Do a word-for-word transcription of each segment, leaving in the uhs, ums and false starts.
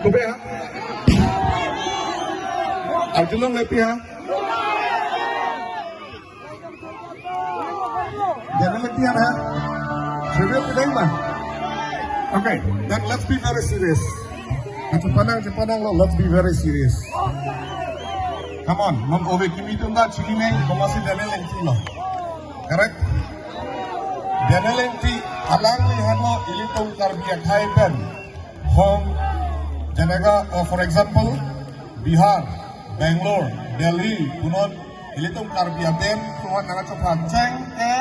Kopi ha? Arjulong lepi ha? Daniel Engti ha? Serious kita ma? Okay, then let's be very serious. Achu panang, achu panang lo, let's be very serious. Come on, non ove kimi atum ta chini neng, komatsi Daniel Engti lo. Correct? Daniel Engti alangli henlo ilitum Karbi akhei pen. Hong, jenega, uh, for example, Bihar, Bangalore, Delhi, punon, ilitum Karbi aden, punon nangkachophan cheng ke,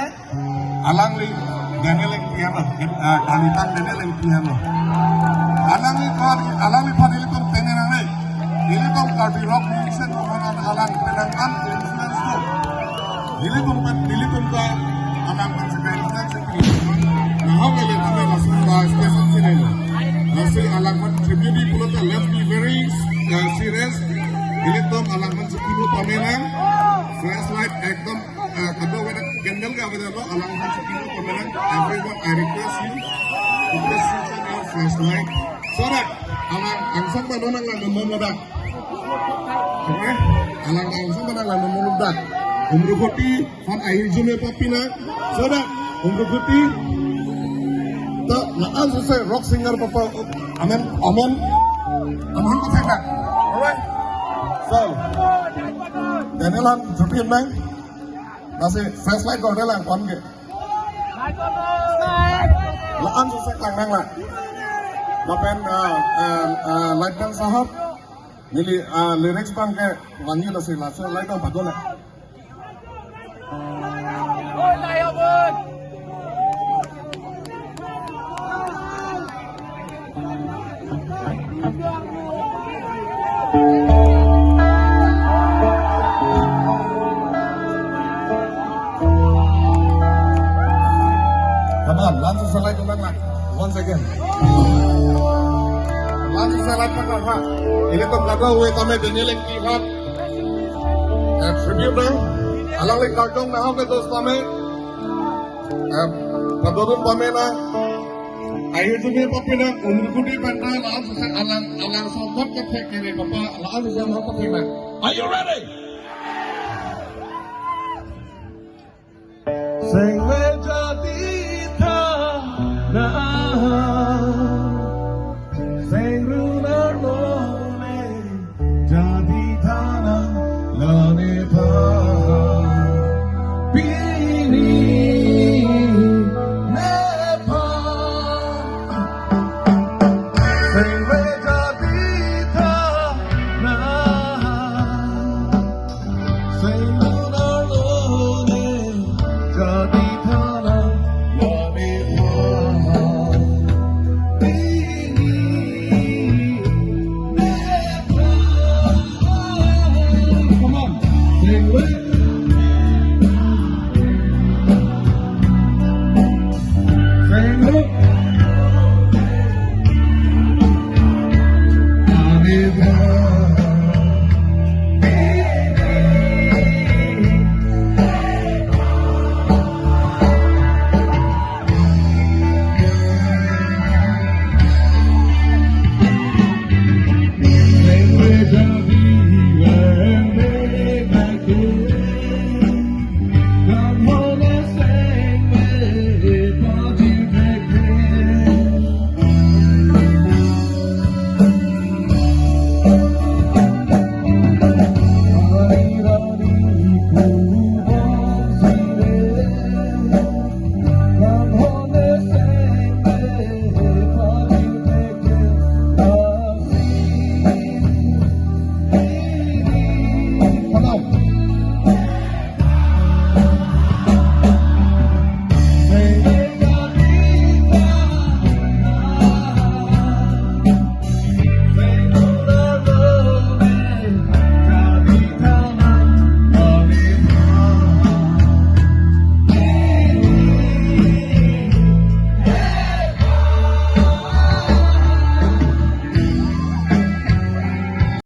alangli Daniel Engti henlo, uh, kalitang Daniel Engti henlo. Alangliphan, alangliphan ilitum tene nangne. Ilitum Karbi Rock Nation, punon alang penang an influence do. Ilitum pen, ilitum ta alang pen sekai pen sekai. Nahok ele kami masuk ke station sini lo. Lasi alang pen tribute pulote, let's be very, uh, serious. Ilitum alang pen sekilu pamenang. Flashlight ekdom, uh, kado wena candle ke avedet lo, alang pen sekilu pamenang. Everyone, I request you to please switch on your flashlight so that alang angsong pen nonang lang non modak. Oke, alang angsong pen nonang lang non modak. Umru koti, phan ahirjume papi nang. So that, umru koti. To, la-an sose rock singer papa, amen, amen. Amen ko seka. Alright. So, Daniel han jupi nang. Lasi flashlight ko Daniel lang kon ke. La-an sose klang nang la. Lapen, uh, uh, uh, light band sahab. Neli, uh, lyrics bang ke wangi lasi laso light bang padole. Come on, langsung selai ulang lah. Once again. Langsung selai pakai ha. Ilitum kado-kave tame Daniel Engti aphan. Eh, tribute nang. Alangli kardom nahok ke dos tame. Eh, padodun pamenang. Ahirjume papi nang, umru koti pen ta langsung se alang, alang sokot ke thek kere papa, langsung se mau papi nang. Are you ready? Sing